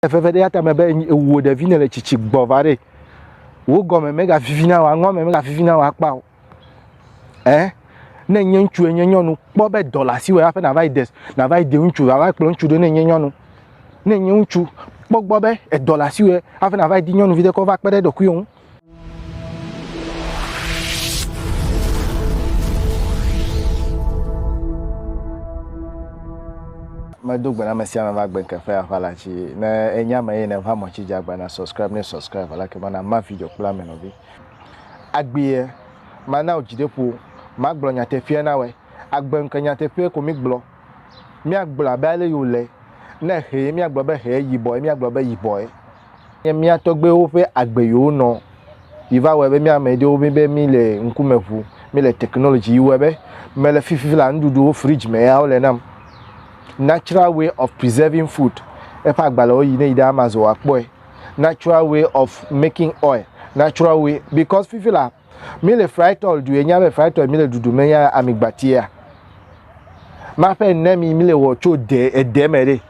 Veve ɖe eyata me be ewò ɖevi nèle tsitsi gbɔ va ɖe. Wò gɔme megavivina o, aŋɔ me megavivina o akpa o. Ɛ? Ne nye ŋutsu enye nyɔnu, kpɔ be dɔ le asiwò hafi nàva yi de, nàva yi de ŋutsu, nàva kplɔ ŋutsu ɖo ne enye nyɔnu. Ne enye ŋutsu, kpɔ gbɔ be edɔ le asiwò hafi nàva yi di nyɔnuvi ɖe kɔ va kpe ɖe ɖokuiwò ŋu. Medo gbe na ame sia ame va gbe ŋke ƒe aʋa la dzi. Ne enye ame eye nèva mɔ tsi dzi agba na subscribe ne subscribe la ke mana ma video kple ame nɔvi. Agbee mana wò dzideƒo, magblɔ nyateƒea na wòe. Agbe ŋke nyateƒe ko migblɔ. Míagblɔ abe ale yi wòle. Ne hee míagblɔ be hee, yibɔe míagblɔ be yibɔe. Nye mía tɔgbuiwo ƒe agbe yi wonɔ yi va wɔe be mía ame ɖewo mi be mi le ŋkume ʋu, mi le technology yi wɔe be mele fifi la nuɖuɖuwo fridge me ya wole nam. Natural way of preserving food eƒe agbalẽwo yi ne yi ɖe Amazon akpɔe. Natural way of making oil, natural way because fifi la mi le frytol ɖu enya be frytol mi le ɖuɖu me ya amigbatia. Ma ƒe ene mi mi le wɔ tso de ede me ɖe.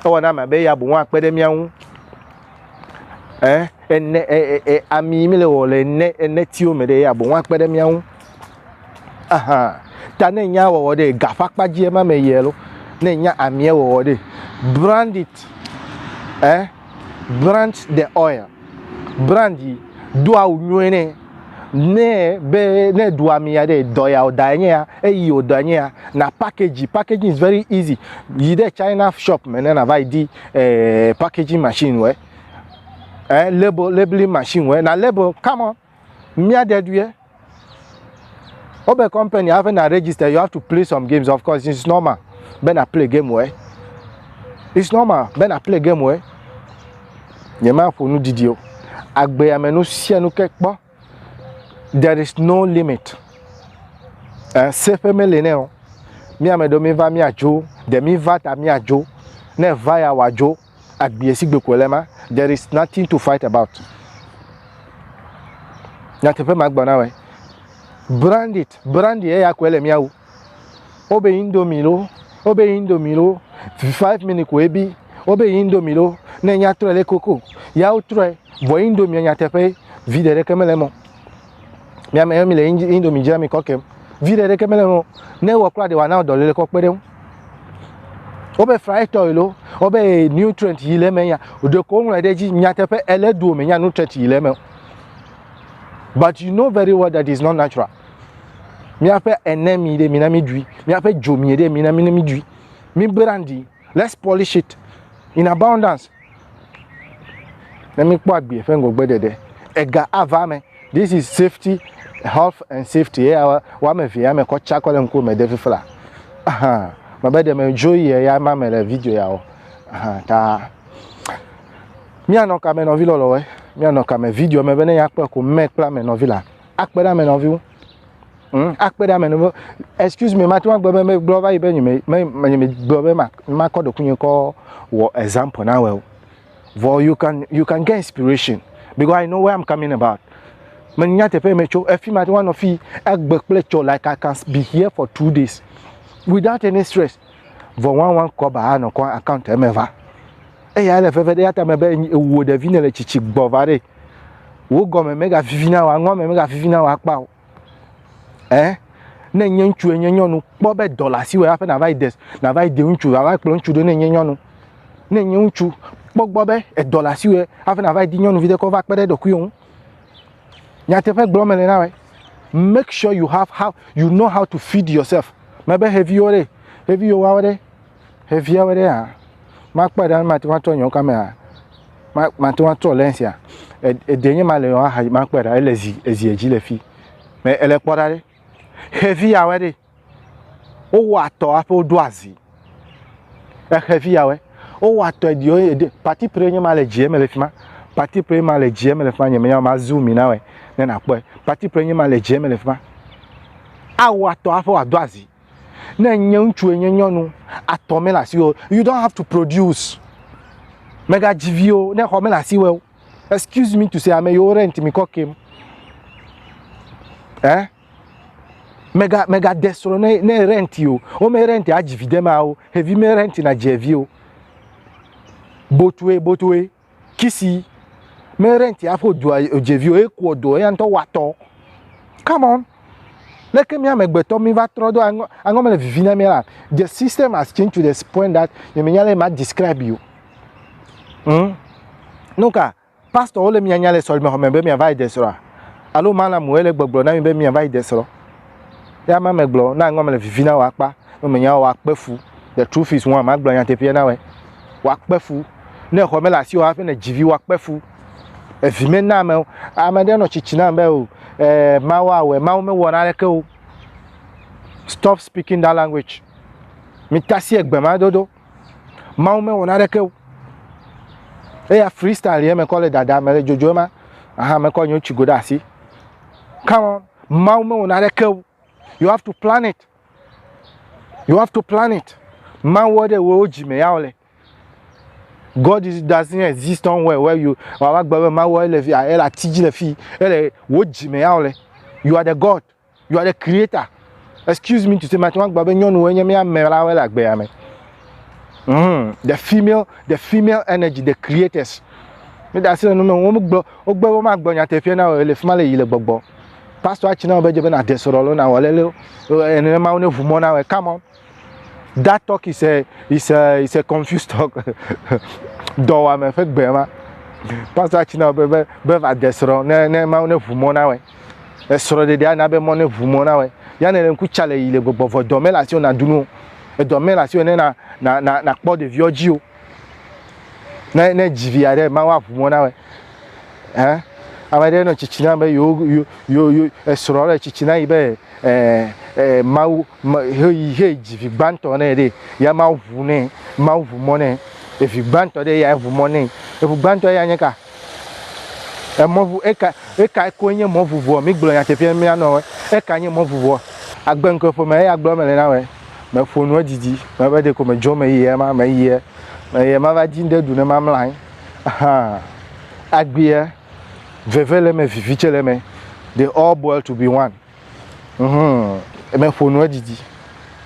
Ewɔ na ame be ya boŋ akpe ɖe mía ŋu. Eh, ene e, e, e, ami mi le wɔ le ene enetiwo me ɖe ya boŋ akpe ɖe mía ŋu. Aha. Ta ne nya wɔwɔ ɖe ga ƒe akpa dzi ema me yie lo. Ne nya amia wɔwɔ ɖe brand it. Eh, brand the oil. Brand yi do awu nyuie nɛ. Ne be ne ɖu amia ɖe dɔ ya wòda enye ya eyi wòdɔ enye ya na package packaging is very easy yi ɖe China shop me ne nava yi di eh, packaging machine wɛ eh, label labeling machine wɛ na label come on mía ɖe ɖuie wobe company hafi na register you have to play some games of course it's normal be na play game wɛ it's normal be na play game wɛ nyemaƒo nu didi o agbea me nu sia nu ke kpɔ there is no limit eh, seƒe mele nɛ o mi ame ɖewo mi va miadzo ɖe mi va ta miadzo ne va ya wòadzo agbie si gbe ko le ma there is nothing to fight about nyateƒe ma gbɔ na wɛ brand it brand eya koe le miawu wobe indomie lo wobe indomie lo 5 minutes koe bi wobe indomie lo ne nya trɔe le koko ya wotrɔe vɔ indomie nyateƒe vi ɖe ɖeke mele eme o miame mi le indomie dzra mi kɔ kem vi ɖe ɖeke mele eme o ne wɔ kura ɖe wòana dɔléle kɔ kpe ɖe ŋu wobe frytɔ yi lo wobe nutrient yi le eme ya ɖeko woŋlɔe ɖe edzi nyateƒe ele du me nya nutrient yi le eme o but you know very well that is not natural míaƒe enemi ɖe mina mi ɖui míaƒe dzomi ɖe mina mi ne mi ɖui mi brandy let's polish it in abundance ne mi kpɔ agbie ƒe ŋgɔgbe ɖeɖe ega ava me this is safety health and safety eya woame eve ya me kɔ tsa kɔ le ŋkume ɖe fifi la ahan mebe ɖe me dzo yie ya ma me le video ya wɔ ahan ta míanɔ kame nɔvi lɔlɔwoe míanɔ kame video me be ne ya kpɔe ko mɛ kple ame nɔvi la akpe ɖe ame nɔvi ŋu hmm, akpe ɖe ame nɔvi excuse me mate ŋu agblɔ be megblɔ va yi be nye me nye me gblɔ be makɔ ɖokuinye kɔ wɔ example na wɔ o vɔ you can you can get inspiration because I know where I'm coming about menya teƒe me tso efi mate ŋu anɔ fi egbe kple tsɔ like I can be here for 2 days without any stress vɔ one one kɔba anɔ kɔ account eme va eya le veve ɖe ya ta me be ewò ɖevi ne le tsitsi gbɔ va ɖe wò gɔme megavivina o aŋɔ me megavivina o akpa o eh ne nye ŋutsu enye nyɔnu kpɔ be dɔ le asiwò hafi nava yi de nava yi de ŋutsu nava kplɔ ŋutsu ɖo ne nye nyɔnu ne nye ŋutsu kpɔ gbɔ be edɔ le asiwò hafi nava yi di nyɔnuvi ɖe kɔ va kpe ɖe ɖokuiwò ŋu nyateƒe gblɔm mele na wɔ make sure you have how you know how to feed yourself mebe xeviwo ɖe xeviwo woawo ɖe xeviawo ɖe hã makpɔe ɖa mate ŋu atrɔ nye kamera mate ŋu atrɔ lens ya eɖe nye ma le yewoa xa makpɔe ɖa ele zi ezie dzi le fi me ele kpɔ ɖa ɖe xevi yawoe ɖe wowɔ atɔ hafi woɖo azi exevi yawoe wowɔ atɔ eɖewo eɖe pati pre nye ma le dzie me le fi ma pati pre ma le dzie me le fi ma nye menya ma zoom na wɔe ne nakpɔe pati pre nye ma le dzie me le fi ma awɔ atɔ hafi wòado azi Ne nye ŋutsu nye nyɔnu atɔ mele asiwò you don't have to produce. Megadzi vi o ne xɔ mele asiwò o. Excuse me to say ame yiwo rent mi kɔ kem. Eh? Mega mega de srɔ̃ ne ne rent o. Wo me rent adzi vi de ma o. Xevi me rent na dzi vi o. Botoe botoe kisi me rent ya ƒo dua dzeviwo ekuɔ do eya ŋutɔ watɔ. Come on. Leke mi amegbetɔ mi va trɔ do aŋɔ aŋɔ mele vivi na mi la. The system has changed to the point that nye me nya le ma describe you. Nuka pastor wo le mia nya le sɔlime xɔme be mia va yi de srɔ̃a? Alo malamu ele gbɔgblɔ na mi be mia va yi de srɔ̃? Ya ma me gblɔ na aŋɔ mele vivi na wò akpa. Ne me nya wò akpe fu. The truth is one ma gblɔ nyateƒea na wòe. Wò akpe fu. Ne xɔ mele asiwò hafi ne dzi vi wò akpe fu. Evi me na ame ame ɖe nɔ tsitsi na be o eh, Mawu awɔe Mawu mewɔ naneke o. Stop speaking that language. Mi tasi egbe ma dodo. Mawu mewɔ naneke o. Eya freestyle ye mekɔ le dada me le dzodzo ma. Aha mekɔ nye tsi go ɖe asi. Come on. Mawu mewɔ naneke o. You have to plan it. You have to plan it. Mawu ɖe wo dzime ya wole. God is, doesn't exist somewhere where you wàá gblɔ be Mawu ele fi ele ati dzi le fi ele wo dzime ya wole. You are the God. You are the creator. Excuse me to say, mate ŋu agblɔ be nyɔnuwoe nye mía ame la le agbea me. The female, the female energy, the creators. Mi da asi le nu me, womegblɔ, wogbe be womagblɔ nyateƒea na wò le fi ma le yi le gbɔgbɔ. Pastor atsi na wò be dze be nàde srɔ̃ lo nawɔ lele o. Ene Mawu ne ʋu mɔ na wò. Come on. That talk is a is a is a confused talk. Dɔwɔame ƒe gbe ma. Pastor atsi na wò be be be va de srɔ̃ ne ne Mawu ne ʋu mɔ na wò. Esrɔ̃ɖeɖea na be mɔ ne ʋu mɔ na wò. Ya ne le ŋku tsa le yi le gbɔgbɔ vɔ dɔ mele asiwò nàɖu nu o. Edɔ mele asiwò ne na na na nakpɔ ɖeviwo dzi o. Ne ne dzi vi aɖe Mawu aʋu mɔ na wò. Hã ame ɖe nɔ tsitsi na be yewo yewo yewo yewo esrɔ̃ le tsitsi na yi be ɛɛ ɛɛ Mawu me he yi he dzi vi gbãtɔ nɛ ɖe ya Mawu ʋu nɛ Mawu ʋu mɔ nɛ evi gbãtɔ ɖe ya ʋu mɔ nɛ eʋu gbãtɔ ya nye ka emɔ ʋu eka eka koe nye mɔ ʋuʋua mi gblɔ nyateƒe mía nɔ eka nye mɔ ʋuʋua agbe ŋke ƒome eya gblɔ mele na wɔ meƒo nu edidi mebe ɖeko medzo meyi ema meyi meyi mava dzi ŋɖe ɖu ne mamla anyi. Aha. Agbea, veve le eme, vivi tse le eme. They all boil to be one. Mhm. Meƒo nu edidi.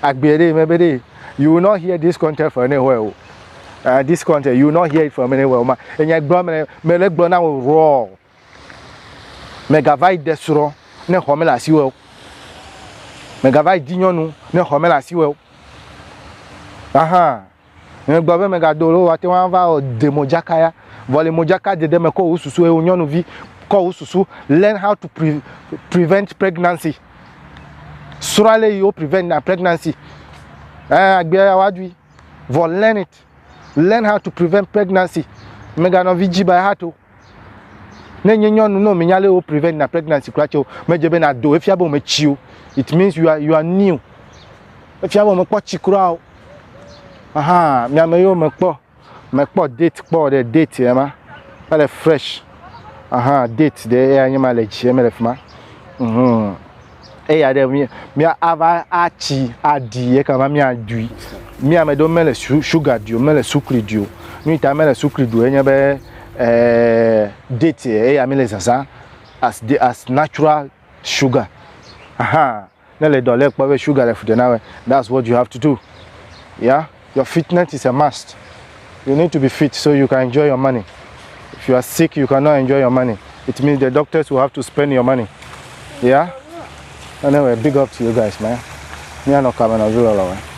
Agbea ɖe mebe ɖe, you will not hear this content from anywhere o. This content, you will not hear it from anywhere o. Ma, enya gblɔ me, mele gblɔ na wò raw. Mègava yi de srɔ̃ ne xɔ mele asiwò o. Mègava yi di nyɔnu ne xɔ mele asiwò o. Aha. Megblɔ be mègado lo, woate ŋu ava wɔ de modzaka ya. Vɔ le modzaka dede me kɔ wò susu eye wò nyɔnuvi kɔ wò susu learn how to pre prevent pregnancy. Srɔ̃ ale yi wo prevent na pregnancy. Ɛɛ agbea ya woaɖui. Vɔ learn it. Learn how to prevent pregnancy. Mèganɔ vi dzi by heart o. Ne nye nyɔnu ne menya ale wo prevent na pregnancy kura tse o, medze be nàdo efia be wòmetsi o. It means you are you are new. Efia be wòmekpɔ tsi kura o. Aha, mia ame yiwo mekpɔ mekpɔ date kpɔ ɖe date ema ele fresh. Aha, date ɖe eya nye ma le dzi eme le fi ma. Mhm. Eya ɖe mi mia ava atsi aɖi ekema miaɖui. Mi ame ɖewo mele sugar ɖi o, mele sukli ɖi o. Nu yi ta mele sukli ɖu enye be eh, date eya mi le zazã as the as natural sugar. Aha, ne le dɔ lé kpɔ be sugar le fu ɖe na wɔ, that's what you have to do. Yeah, your fitness is a must. You need to be fit so you can enjoy your money. If you are sick, you cannot enjoy your money. It means the doctors will have to spend your money. Yeah? Anyway, big up to you guys, man. Me and Okame